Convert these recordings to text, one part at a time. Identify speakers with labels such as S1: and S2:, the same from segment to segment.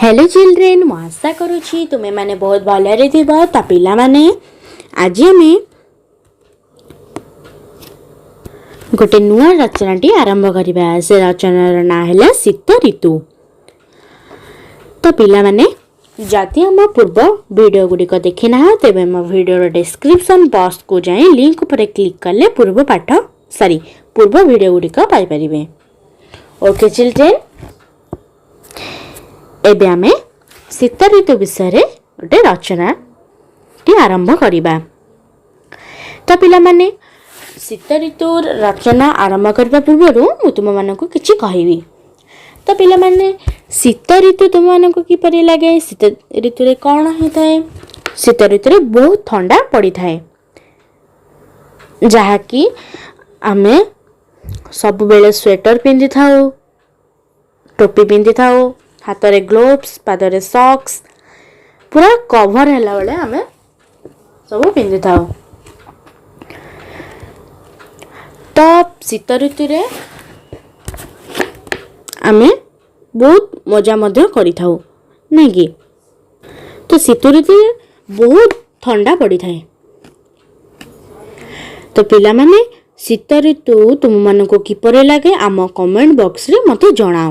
S1: Hello children, ମୁଁ ଆଶା କରୁଛି ତୁମେମାନେ ବହୁତ ଭଲରେ ଥିବ। ତ ପିଲାମାନେ, ଆଜି ଆମେ ଗୋଟେ ନୂଆ ରଚନାଟି ଆରମ୍ଭ କରିବା। ସେ ରଚନାର ନାଁ ହେଲା ଶୀତ ଋତୁ। ତ ପିଲାମାନେ, ଯଦି ଆମ ପୂର୍ବ ଭିଡ଼ିଓ ଗୁଡ଼ିକ ଦେଖିନାହ, ତେବେ ମୋ ଭିଡ଼ିଓର ଡେସ୍କ୍ରିପସନ୍ ବକ୍ସକୁ ଯାଇ ଲିଙ୍କ ଉପରେ କ୍ଲିକ୍ କଲେ ପୂର୍ବ ପାଠ ସରି ପୂର୍ବ ଭିଡ଼ିଓ ଗୁଡ଼ିକ ପାଇପାରିବେ। ଓକେ ଚିଲଡ୍ରେନ୍, ଏବେ ଆମେ ଶୀତ ଋତୁ ବିଷୟରେ ଗୋଟେ ରଚନାଟି ଆରମ୍ଭ କରିବା। ତ ପିଲାମାନେ, ଶୀତ ଋତୁ ରଚନା ଆରମ୍ଭ କରିବା ପୂର୍ବରୁ ମୁଁ ତୁମମାନଙ୍କୁ କିଛି କହିବି। ତ ପିଲାମାନେ, ଶୀତ ଋତୁ ତୁମମାନଙ୍କୁ କିପରି ଲାଗେ? ଶୀତ ଋତୁରେ କ'ଣ ହେଇଥାଏ? ଶୀତ ଋତୁରେ ବହୁତ ଥଣ୍ଡା ପଡ଼ିଥାଏ, ଯାହାକି ଆମେ ସବୁବେଳେ ସ୍ୱେଟର ପିନ୍ଧିଥାଉ, ଟୋପି ପିନ୍ଧିଥାଉ, ହାତରେ ଗ୍ଲୋଭ୍ସ, ପାଦରେ ସକ୍ସ, ପୁରା କଭର ହେଲା ବେଳେ ଆମେ ସବୁ ପିନ୍ଧିଥାଉ। ତ ଶୀତ ଋତୁରେ ଆମେ ବହୁତ ମଜା ମଧ୍ୟ କରିଥାଉ, ନାଇଁ କି? ତ ଶୀତ ଋତୁରେ ବହୁତ ଥଣ୍ଡା ପଡ଼ିଥାଏ। ତ ପିଲାମାନେ, ଶୀତ ଋତୁ ତୁମମାନଙ୍କୁ କିପରି ଲାଗେ, ଆମ କମେଣ୍ଟ ବକ୍ସରେ ମୋତେ ଜଣାଅ।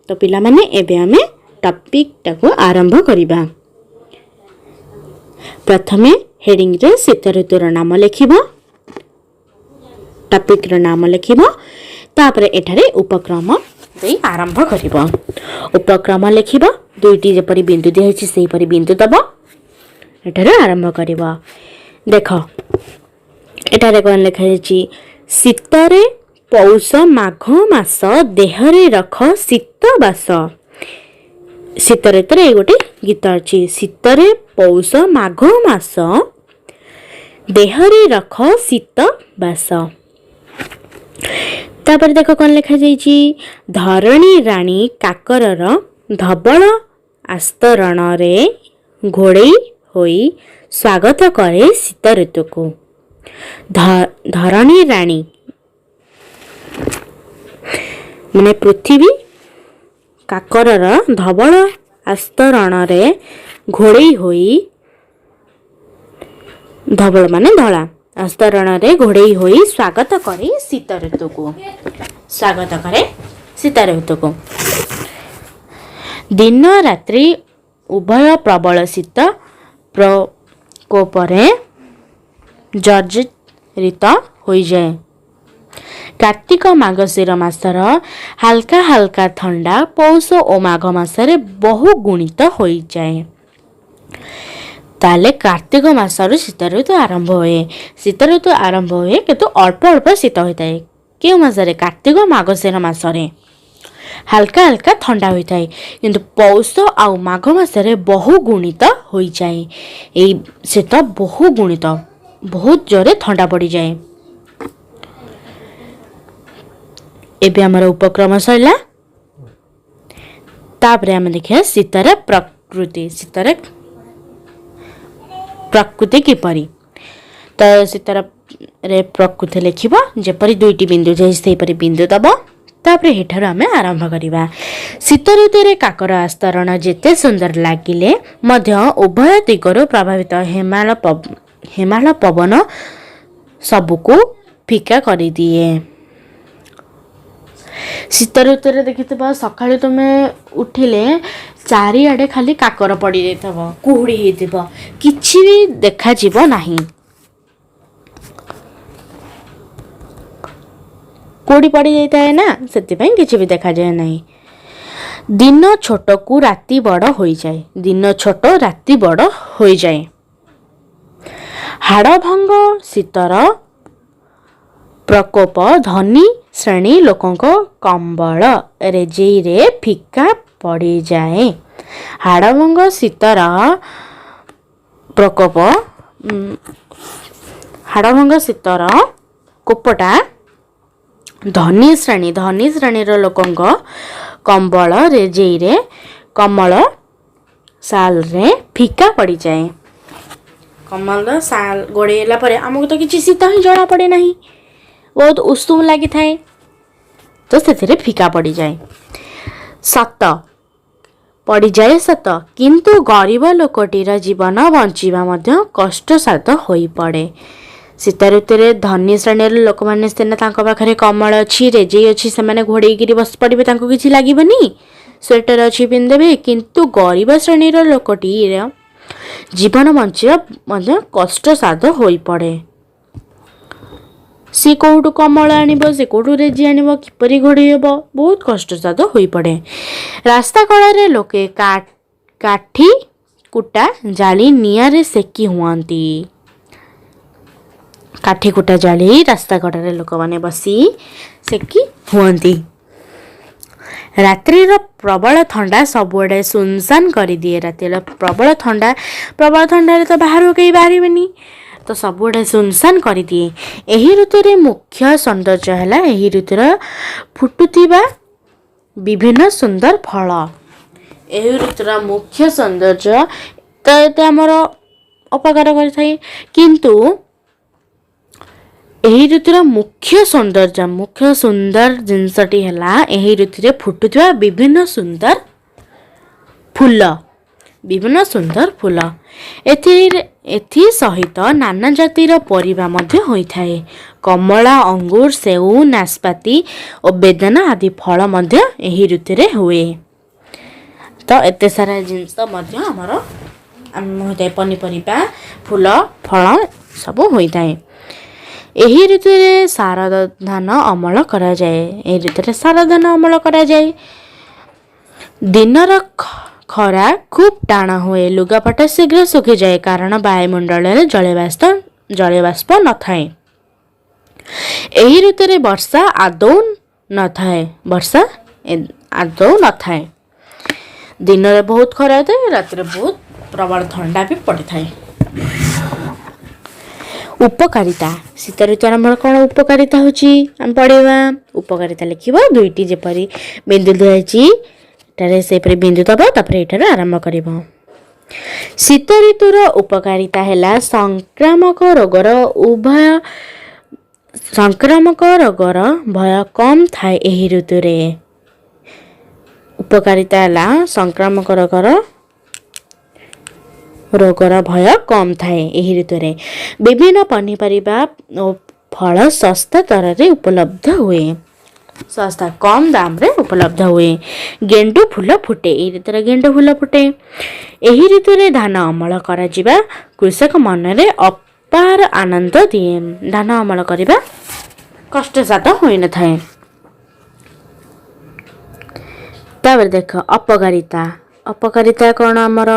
S1: ତ ପିଲାମାନେ, ଏବେ ଆମେ ଟପିକଟାକୁ ଆରମ୍ଭ କରିବା। ପ୍ରଥମେ ହେଡ଼ିଂରେ ଶୀତ ଋତୁର ନାମ ଲେଖିବ, ଟପିକର ନାମ ଲେଖିବ। ତାପରେ ଏଠାରେ ଉପକ୍ରମ ଦେଇ ଆରମ୍ଭ କରିବ। ଉପକ୍ରମ ଲେଖିବ, ଦୁଇଟି ଯେପରି ବିନ୍ଦୁ ଦିଆହେଇଛି ସେହିପରି ବିନ୍ଦୁ ଦେବ, ଏଠାରୁ ଆରମ୍ଭ କରିବ। ଦେଖ, ଏଠାରେ କ'ଣ ଲେଖାଯାଇଛି? ଶୀତରେ ପୌଷ ମାଘ ମାସ, ଦେହରେ ରଖ ଶୀତ ବାସ। ଶୀତ ଋତୁରେ ଏଇ ଗୋଟେ ଗୀତ ଅଛି। ଶୀତରେ ପୌଷ ମାଘ ମାସ, ଦେହରେ ରଖ ଶୀତ ବାସ। ତାପରେ ଦେଖ କ'ଣ ଲେଖାଯାଇଛି? ଧରଣୀ ରାଣୀ କାକରର ଧବଳ ଆସ୍ତରଣରେ ଘୋଡ଼େଇ ହୋଇ ସ୍ୱାଗତ କରେ ଶୀତ ଋତୁକୁ। ଧରଣୀ ରାଣୀ ମାନେ ପୃଥିବୀ କାକରର ଧବଳ ଆସ୍ତରଣରେ ଘୋଡ଼େଇ ହୋଇ, ଧବଳ ମାନେ ଧଳା, ଆସ୍ତରଣରେ ଘୋଡ଼େଇ ହୋଇ ସ୍ୱାଗତ କରେ ଶୀତ ଋତୁକୁ, ସ୍ୱାଗତ କରେ ଶୀତ ଋତୁକୁ। ଦିନ ରାତ୍ରି ଉଭୟ ପ୍ରବଳ ଶୀତ ପ୍ରକୋପରେ ଜର୍ଜରିତ ହୋଇଯାଏ। କାର୍ତ୍ତିକ ମାର୍ଗଶିର ମାସର ହାଲକା ହାଲକା ଥଣ୍ଡା ପୌଷ ଓ ମାଘ ମାସରେ ବହୁ ଗୁଣିତ ହୋଇଯାଏ। ତାହେଲେ କାର୍ତ୍ତିକ ମାସରୁ ଶୀତ ଋତୁ ଆରମ୍ଭ ହୁଏ। ଶୀତ ଋତୁ ଆରମ୍ଭ ହୁଏ, କିନ୍ତୁ ଅଳ୍ପ ଅଳ୍ପ ଶୀତ ହୋଇଥାଏ। କେଉଁ ମାସରେ? କାର୍ତ୍ତିକ ମାର୍ଗଶିର ମାସରେ ହାଲକା ହାଲକା ଥଣ୍ଡା ହୋଇଥାଏ, କିନ୍ତୁ ପୌଷ ଆଉ ମାଘ ମାସରେ ବହୁ ଗୁଣିତ ହୋଇଯାଏ। ଏଇ ଶୀତ ବହୁ ଗୁଣିତ, ବହୁତ ଜୋରେ ଥଣ୍ଡା ପଡ଼ିଯାଏ। ଏବେ ଆମର ଉପକ୍ରମ ସରିଲା। ତାପରେ ଆମେ ଦେଖିବା ଶୀତର ପ୍ରକୃତି। ଶୀତର ପ୍ରକୃତି କିପରି? ତ ଶୀତର ରେ ପ୍ରକୃତି ଲେଖିବ, ଯେପରି ଦୁଇଟି ବିନ୍ଦୁ ଯାଇ ସେହିପରି ବିନ୍ଦୁ ଦେବ। ତାପରେ ଏଠାରୁ ଆମେ ଆରମ୍ଭ କରିବା। ଶୀତ ଋତୁରେ କାକର ଆସ୍ତରଣ ଯେତେ ସୁନ୍ଦର ଲାଗିଲେ ମଧ୍ୟ ଉଭୟ ଦିଗରୁ ପ୍ରଭାବିତ ହେମାଳ ପବନ ସବୁକୁ ଫିକା କରିଦିଏ। ଶୀତ ଋତୁରେ ଦେଖିଥିବ, ସକାଳୁ ତୁମେ ଉଠିଲେ ଚାରିଆଡ଼େ ଖାଲି କାକର ପଡ଼ିଯାଇଥିବ, କୁହୁଡ଼ି ହେଇଥିବ, କିଛି ବି ଦେଖାଯିବ ନାହିଁ। କୁହୁଡ଼ି ପଡ଼ିଯାଇଥାଏ ନା, ସେଥିପାଇଁ କିଛି ବି ଦେଖାଯାଏ ନାହିଁ। ଦିନ ଛୋଟକୁ ରାତି ବଡ଼ ହୋଇଯାଏ। ଦିନ ଛୋଟ ରାତି ବଡ଼ ହୋଇଯାଏ। ହାଡ଼ଭଙ୍ଗ ଶୀତର ପ୍ରକୋପ ଧନୀ ଶ୍ରେଣୀ ଲୋକଙ୍କ କମ୍ବଳ ରେଜେଇରେ ଫିକା ପଡ଼ିଯାଏ। ହାଡ଼ଭଙ୍ଗ ଶୀତର ପ୍ରକୋପ, ହାଡ଼ଭଙ୍ଗ ଶୀତର କୋପଟା ଧନୀ ଶ୍ରେଣୀର ଲୋକଙ୍କ କମ୍ବଳ ରେଜେଇରେ, କମଳ ଶାଲରେ ଫିକା ପଡ଼ିଯାଏ। କମଳ ଶାଲ ଘୋଡ଼େଇ ହେଲା ପରେ ଆମକୁ ତ କିଛି ଶୀତ ହିଁ ଜଣାପଡ଼େ ନାହିଁ, ବହୁତ ଉଷୁମ ଲାଗିଥାଏ, ତ ସେଥିରେ ଫିକା ପଡ଼ିଯାଏ। ସତ ପଡ଼ିଯାଏ ସତ, କିନ୍ତୁ ଗରିବ ଲୋକଟିର ଜୀବନ ବଞ୍ଚିବା ମଧ୍ୟ କଷ୍ଟସାଧ୍ୟ ହୋଇପଡ଼େ। ଶୀତ ଋତୁରେ ଧନୀ ଶ୍ରେଣୀର ଲୋକମାନେ ସିନା, ତାଙ୍କ ପାଖରେ କମ୍ବଳ ଅଛି, ରେଜେଇ ଅଛି, ସେମାନେ ଘୋଡ଼େଇକିରି ବସି ପଡ଼ିବେ, ତାଙ୍କୁ କିଛି ଲାଗିବନି, ସ୍ୱେଟର ଅଛି, ପିନ୍ଧିଦେବେ। କିନ୍ତୁ ଗରିବ ଶ୍ରେଣୀର ଲୋକଟିର ଜୀବନ ବଞ୍ଚିବା ମଧ୍ୟ କଷ୍ଟସାଧ୍ୟ ହୋଇପଡ଼େ। ସିଏ କେଉଁଠୁ କମ୍ବଳ ଆଣିବ? ସେ କେଉଁଠୁ ରେଜେଇ ଆଣିବ? କିପରି ଘୋଡ଼େଇ ହେବ? ବହୁତ କଷ୍ଟସାଧ୍ୟ ହୋଇପଡ଼େ। ରାସ୍ତା କଡ଼ରେ ଲୋକେ କାଠି କୁଟା ଜାଳି ନିଆଁରେ ସେକି ହୁଅନ୍ତି। କାଠି କୁଟା ଜାଳି ରାସ୍ତା କଡ଼ରେ ଲୋକମାନେ ବସି ସେକି ହୁଅନ୍ତି। ରାତ୍ରିର ପ୍ରବଳ ଥଣ୍ଡା ସବୁଆଡ଼େ ସୁନସାନ କରିଦିଏ। ରାତିର ପ୍ରବଳ ଥଣ୍ଡା, ପ୍ରବଳ ଥଣ୍ଡାରେ ତ ବାହାରକୁ କେହି ବାହାରିବେନି, ତ ସବୁଆଡ଼େ ସୁନସାନ କରିଦିଏ। ଏହି ଋତୁରେ ମୁଖ୍ୟ ସୌନ୍ଦର୍ଯ୍ୟ ହେଲା ଏହି ଋତୁର ଫୁଟୁଥିବା ବିଭିନ୍ନ ସୁନ୍ଦର ଫଳ। ଏହି ଋତୁର ମୁଖ୍ୟ ସୌନ୍ଦର୍ଯ୍ୟ ତ ଏତେ ଆମର ଅପକାର କରିଥାଏ, କିନ୍ତୁ ଏହି ଋତୁର ମୁଖ୍ୟ ସୌନ୍ଦର୍ଯ୍ୟ, ମୁଖ୍ୟ ସୁନ୍ଦର ଜିନିଷଟି ହେଲା ଏହି ଋତୁରେ ଫୁଟୁଥିବା ବିଭିନ୍ନ ସୁନ୍ଦର ଫୁଲ, ବିଭିନ୍ନ ସୁନ୍ଦର ଫୁଲ। ଏଥିରେ ଏଥି ସହିତ ନାନା ଜାତିର ପରିବା ମଧ୍ୟ ହୋଇଥାଏ। କମଳା, ଅଙ୍ଗୁର, ସେଉ, ନାସପାତି ଓ ବେଦାନା ଆଦି ଫଳ ମଧ୍ୟ ଏହି ଋତୁରେ ହୁଏ। ତ ଏତେ ସାରା ଜିନିଷ ମଧ୍ୟ ଆମର ହୋଇଥାଏ, ପନିପରିବା, ଫୁଲ, ଫଳ ସବୁ ହୋଇଥାଏ। ଏହି ଋତୁରେ ଶାରଦ ଧାନ ଅମଳ କରାଯାଏ। ଏହି ଋତୁରେ ଶାରଦ ଧାନ ଅମଳ କରାଯାଏ। ଦିନର ଖରା ଖୁବ୍ ଟାଣ ହୁଏ। ଲୁଗାପଟା ଶୀଘ୍ର ଶୁଖିଯାଏ, କାରଣ ବାୟୁମଣ୍ଡଳରେ ଜଳୀୟବାଷ୍ପ ନଥାଏ। ଏହି ଋତୁରେ ବର୍ଷା ଆଦୌ ନଥାଏ। ବର୍ଷା ଆଦୌ ନଥାଏ। ଦିନରେ ବହୁତ ଖରା ହୋଇଥାଏ, ରାତିରେ ବହୁତ ପ୍ରବଳ ଥଣ୍ଡା ବି ପଡ଼ିଥାଏ। ଉପକାରିତା। ଶୀତ ଋତୁର ଆମର କ'ଣ ଉପକାରିତା ହେଉଛି, ଆମେ ପଢ଼ିବା। ଉପକାରିତା ଲେଖିବ। ଦୁଇଟି ଯେପରି ବିନ୍ଦୁ ଦିଆଯାଇଛି ଏଠାରେ, ସେହିପରି ବିନ୍ଦୁ ଦେବ, ତାପରେ ଏଠାରୁ ଆରମ୍ଭ କରିବ। ଶୀତ ଋତୁର ଉପକାରିତା ହେଲା ସଂକ୍ରାମକ ରୋଗର ଭୟ କମ୍ ଥାଏ ଏହି ଋତୁରେ। ଉପକାରିତା ହେଲା ସଂକ୍ରାମକ ରୋଗର ଭୟ କମ୍ ଥାଏ ଏହି ଋତୁରେ। ବିଭିନ୍ନ ପନିପରିବା ଓ ଫଳ ଶସ୍ତା ଦରରେ ଉପଲବ୍ଧ ହୁଏ। ଶସ୍ତା, କମ୍ ଦାମରେ ଉପଲବ୍ଧ ହୁଏ। ଗେଣ୍ଡୁ ଫୁଲ ଫୁଟେ। ଏହି ଋତୁରେ ଗେଣ୍ଡୁ ଫୁଲ ଫୁଟେ। ଏହି ଋତୁରେ ଧାନ ଅମଳ କରାଯିବା କୃଷକ ମନରେ ଅପାର ଆନନ୍ଦ ଦିଏ। ଧାନ ଅମଳ କରିବା କଷ୍ଟସାଧ୍ୟ ହୋଇନଥାଏ। ତାପରେ ଦେଖ ଅପକାରିତା। ଅପକାରିତା କ'ଣ ଆମର?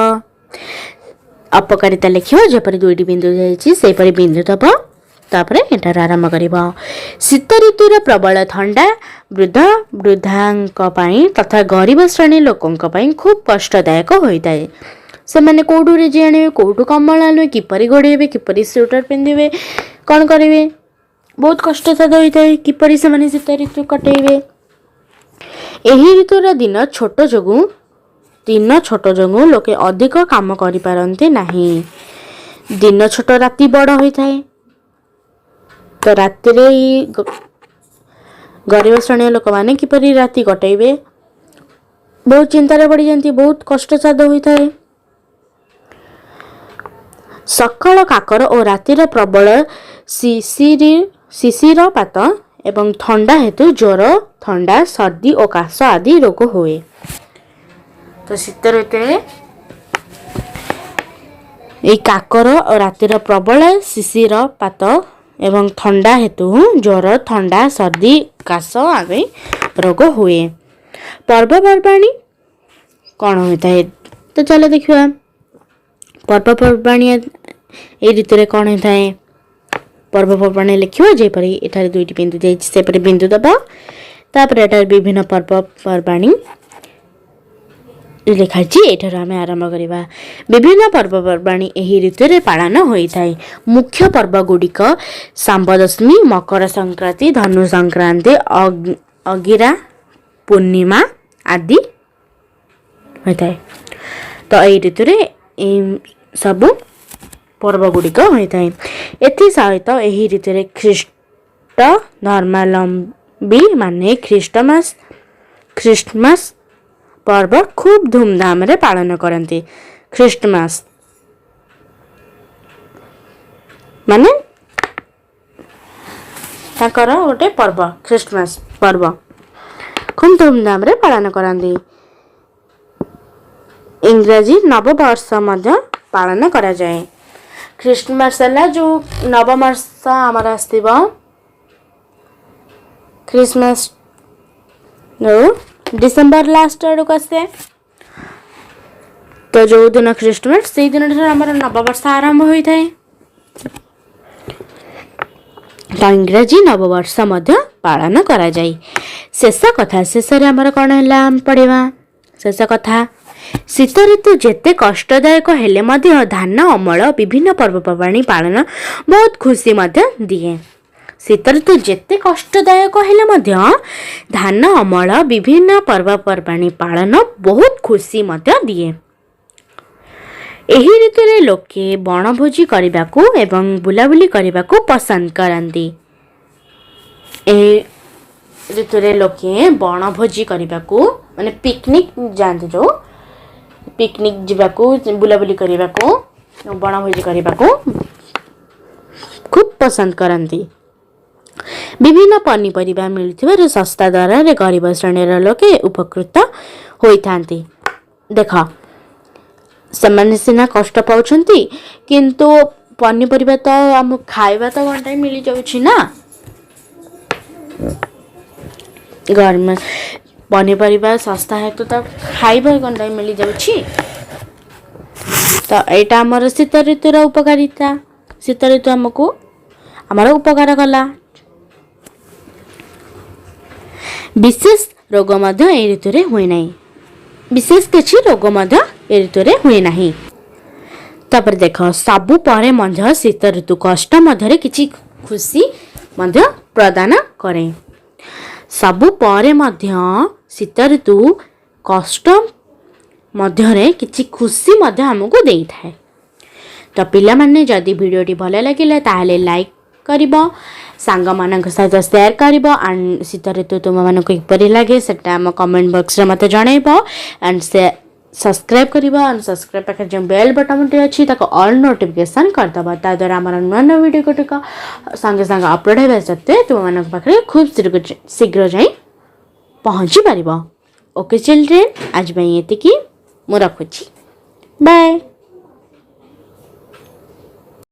S1: ଅପକାରିତା ଲେଖିବ। ଯେପରି ଦୁଇଟି ବିନ୍ଦୁ ଯାଇଛି, ସେହିପରି ବିନ୍ଦୁ ଦେବ, ତାପରେ ଏଠାରୁ ଆରମ୍ଭ କରିବ। ଶୀତ ଋତୁର ପ୍ରବଳ ଥଣ୍ଡା ବୃଦ୍ଧ ବୃଦ୍ଧାଙ୍କ ପାଇଁ ତଥା ଗରିବ ଶ୍ରେଣୀ ଲୋକଙ୍କ ପାଇଁ ଖୁବ୍ କଷ୍ଟଦାୟକ ହୋଇଥାଏ। ସେମାନେ କେଉଁଠୁ ରେଜେଇ ଆଣିବେ? କେଉଁଠୁ କମ୍ବଳ ଆଣିବେ? କିପରି ଘୋଡ଼େଇବେ? କିପରି ସ୍ୱେଟର ପିନ୍ଧିବେ? କ'ଣ କରିବେ? ବହୁତ କଷ୍ଟସାଧ୍ୟ ହୋଇଥାଏ। କିପରି ସେମାନେ ଶୀତ ଋତୁ କଟେଇବେ? ଏହି ଋତୁର ଦିନ ଛୋଟ ଯୋଗୁଁ ଲୋକେ ଅଧିକ କାମ କରିପାରନ୍ତି ନାହିଁ। ଦିନ ଛୋଟ, ରାତି ବଡ଼ ହୋଇଥାଏ। ତ ରାତିରେ ଏଇ ଗରିବ ଶ୍ରେଣୀୟ ଲୋକମାନେ କିପରି ରାତି କଟେଇବେ, ବହୁତ ଚିନ୍ତାରେ ପଡ଼ିଯାନ୍ତି, ବହୁତ କଷ୍ଟସାଧ୍ୟ ହୋଇଥାଏ। ସକାଳ କାକର ଓ ରାତିର ପ୍ରବଳ ଶିଶିରପାତ ଏବଂ ଥଣ୍ଡା ହେତୁ ଜ୍ୱର, ଥଣ୍ଡା, ସର୍ଦ୍ଦି ଓ କାଶ ଆଦି ରୋଗ ହୁଏ। ତ ଶୀତ ଋତୁରେ ଏଇ କାକର ଓ ରାତିର ପ୍ରବଳ ଶିଶିରପାତ ଏବଂ ଥଣ୍ଡା ହେତୁ ଜ୍ୱର, ଥଣ୍ଡା, ସର୍ଦ୍ଦି, କାଶ ଆଦି ରୋଗ ହୁଏ। ପର୍ବପର୍ବାଣୀ କ'ଣ ହୋଇଥାଏ? ତ ଚାଲ ଦେଖିବା, ପର୍ବପର୍ବାଣୀ ଏଇ ଋତୁରେ କ'ଣ ହୋଇଥାଏ। ପର୍ବପର୍ବାଣୀ ଲେଖିବ। ଯେପରି ଏଠାରେ ଦୁଇଟି ବିନ୍ଦୁ ଦେଇଛି, ସେପରି ବିନ୍ଦୁ ଦେବ। ତାପରେ ଏଠାରେ ବିଭିନ୍ନ ପର୍ବପର୍ବାଣୀ ଲେଖାଯାଇଛି, ଏଠାରୁ ଆମେ ଆରମ୍ଭ କରିବା। ବିଭିନ୍ନ ପର୍ବପର୍ବାଣୀ ଏହି ଋତୁରେ ପାଳନ ହୋଇଥାଏ। ମୁଖ୍ୟ ପର୍ବ ଗୁଡ଼ିକ ଶାମ୍ବଦଶମୀ, ମକର ସଂକ୍ରାନ୍ତି, ଧନୁ ସଂକ୍ରାନ୍ତି, ଅଗିରା ପୂର୍ଣ୍ଣିମା ଆଦି ହୋଇଥାଏ। ତ ଏଇ ଋତୁରେ ଏଇ ସବୁ ପର୍ବ ଗୁଡ଼ିକ ହୋଇଥାଏ। ଏଥିସହିତ ଏହି ଋତୁରେ ଖ୍ରୀଷ୍ଟ ଧର୍ମାବଲମ୍ବୀ ମାନେ ଖ୍ରୀଷ୍ଟମାସ ପର୍ବ ଖୁବ୍ ଧୁମଧାମରେ ପାଳନ କରନ୍ତି। ଖ୍ରୀଷ୍ଟମାସ ମାନେ ତାଙ୍କର ଗୋଟେ ପର୍ବ, ଖ୍ରୀଷ୍ଟମାସ ପର୍ବ ଖୁବ୍ ଧୁମଧାମରେ ପାଳନ କରନ୍ତି। ଇଂରାଜୀ ନବବର୍ଷ ମଧ୍ୟ ପାଳନ କରାଯାଏ। ଖ୍ରୀଷ୍ଟମାସ ହେଲା ଯେଉଁ ନବବର୍ଷ ଆମର ଆସିଥିବ, ଖ୍ରୀଷ୍ଟମାସ ଯେଉଁ ଡିସେମ୍ବର ଲାଷ୍ଟ ଆଡ଼କୁ ଆସେ। ତ ଯେଉଁଦିନ ଖ୍ରୀଷ୍ଟମାସ, ସେଇ ଦିନଠାରୁ ଆମର ନବବର୍ଷ ଆରମ୍ଭ ହୋଇଥାଏ। ତ ଇଂରାଜୀ ନବବର୍ଷ ମଧ୍ୟ ପାଳନ କରାଯାଏ। ଶେଷ କଥା, ଶେଷରେ ଆମର କ'ଣ ହେଲା ଆମେ ପଢ଼ିବା। ଶେଷ କଥା, ଶୀତ ଋତୁ ଯେତେ କଷ୍ଟଦାୟକ ହେଲେ ମଧ୍ୟ ଧାନ ଅମଳ, ବିଭିନ୍ନ ପର୍ବପର୍ବାଣି ପାଳନ ବହୁତ ଖୁସି ମଧ୍ୟ ଦିଏ। ଶୀତ ଋତୁ ଯେତେ କଷ୍ଟଦାୟକ ହେଲେ ମଧ୍ୟ ଧାନ ଅମଳ, ବିଭିନ୍ନ ପର୍ବପର୍ବାଣି ପାଳନ ବହୁତ ଖୁସି ମଧ୍ୟ ଦିଏ। ଏହି ଋତୁରେ ଲୋକେ ବଣଭୋଜି କରିବାକୁ ଏବଂ ବୁଲାବୁଲି କରିବାକୁ ପସନ୍ଦ କରନ୍ତି। ଏହି ଋତୁରେ ଲୋକେ ବଣଭୋଜି କରିବାକୁ, ମାନେ ପିକନିକ୍ ଯାଆନ୍ତି, ଯେଉଁ ପିକନିକ୍ ଯିବାକୁ, ବୁଲାବୁଲି କରିବାକୁ, ବଣଭୋଜି କରିବାକୁ ଖୁବ୍ ପସନ୍ଦ କରନ୍ତି। ବିଭିନ୍ନ ପନିପରିବା ମିଳୁଥିବାରୁ ଶସ୍ତା ଦରରେ ଗରିବ ଶ୍ରେଣୀର ଲୋକେ ଉପକୃତ ହୋଇଥାନ୍ତି। ଦେଖ, ସେମାନେ ସିନା କଷ୍ଟ ପାଉଛନ୍ତି, କିନ୍ତୁ ପନିପରିବା ତ ଆମ ଖାଇବା ତ ଗଣ୍ଡାଏ ମିଳିଯାଉଛି ନା। ଗରମ ପନିପରିବା ଶସ୍ତା ହେତୁ ତ ଖାଇବା ଗଣ୍ଡାଏ ମିଳିଯାଉଛି। ତ ଏଇଟା ଆମର ଶୀତ ଋତୁର ଉପକାରିତା। ଶୀତ ଋତୁ ଆମକୁ ଆମର ଉପକାର କଲା। ବିଶେଷ ରୋଗ ମଧ୍ୟ ଏହି ଋତୁରେ ହୁଏ ନାହିଁ। ବିଶେଷ କିଛି ରୋଗ ମଧ୍ୟ ଏ ଋତୁରେ ହୁଏ ନାହିଁ। ତାପରେ ଦେଖ, ସବୁ ପରେ ମଧ୍ୟ ଶୀତ ଋତୁ କଷ୍ଟ ମଧ୍ୟରେ କିଛି ଖୁସି ମଧ୍ୟ ପ୍ରଦାନ କରେ। ସବୁ ପରେ ମଧ୍ୟ ଶୀତ ଋତୁ କଷ୍ଟ ମଧ୍ୟରେ କିଛି ଖୁସି ମଧ୍ୟ ଆମକୁ ଦେଇଥାଏ। ତ ପିଲାମାନେ, ଯଦି ଭିଡ଼ିଓଟି ଭଲ ଲାଗିଲା ତାହେଲେ ଲାଇକ୍ କରିବ, ସାଙ୍ଗମାନଙ୍କ ସହିତ ସେୟାର କରିବ ଆଣ୍ଡ ଶୀତ ଋତୁ ତୁମମାନଙ୍କୁ କିପରି ଲାଗେ ସେଟା ଆମ କମେଣ୍ଟ ବକ୍ସରେ ମୋତେ ଜଣାଇବ ଆଣ୍ଡ ସେ ସବସ୍କ୍ରାଇବ୍ କରିବ ଆଣ୍ଡ ସବସ୍କ୍ରାଇବ୍ ପାଖରେ ଯେଉଁ ବେଲ୍ ବଟନ୍ଟି ଅଛି ତାକୁ ଅଲ୍ ନୋଟିଫିକେସନ୍ କରିଦେବ। ତା ଦ୍ୱାରା ଆମର ନୂଆ ନୂଆ ଭିଡ଼ିଓ ଗୁଡ଼ିକ ସାଙ୍ଗେ ସାଙ୍ଗେ ଅପଲୋଡ଼ ହେବା ସତ୍ତ୍ୱେ ତୁମମାନଙ୍କ ପାଖରେ ଖୁବ୍ ଶୀଘ୍ର ଯାଇ ପହଞ୍ଚି ପାରିବ। ଓକେ ଚିଲଡ୍ରେନ୍, ଆଜି ପାଇଁ ଏତିକି, ମୁଁ ରଖୁଛି। ବାଏ।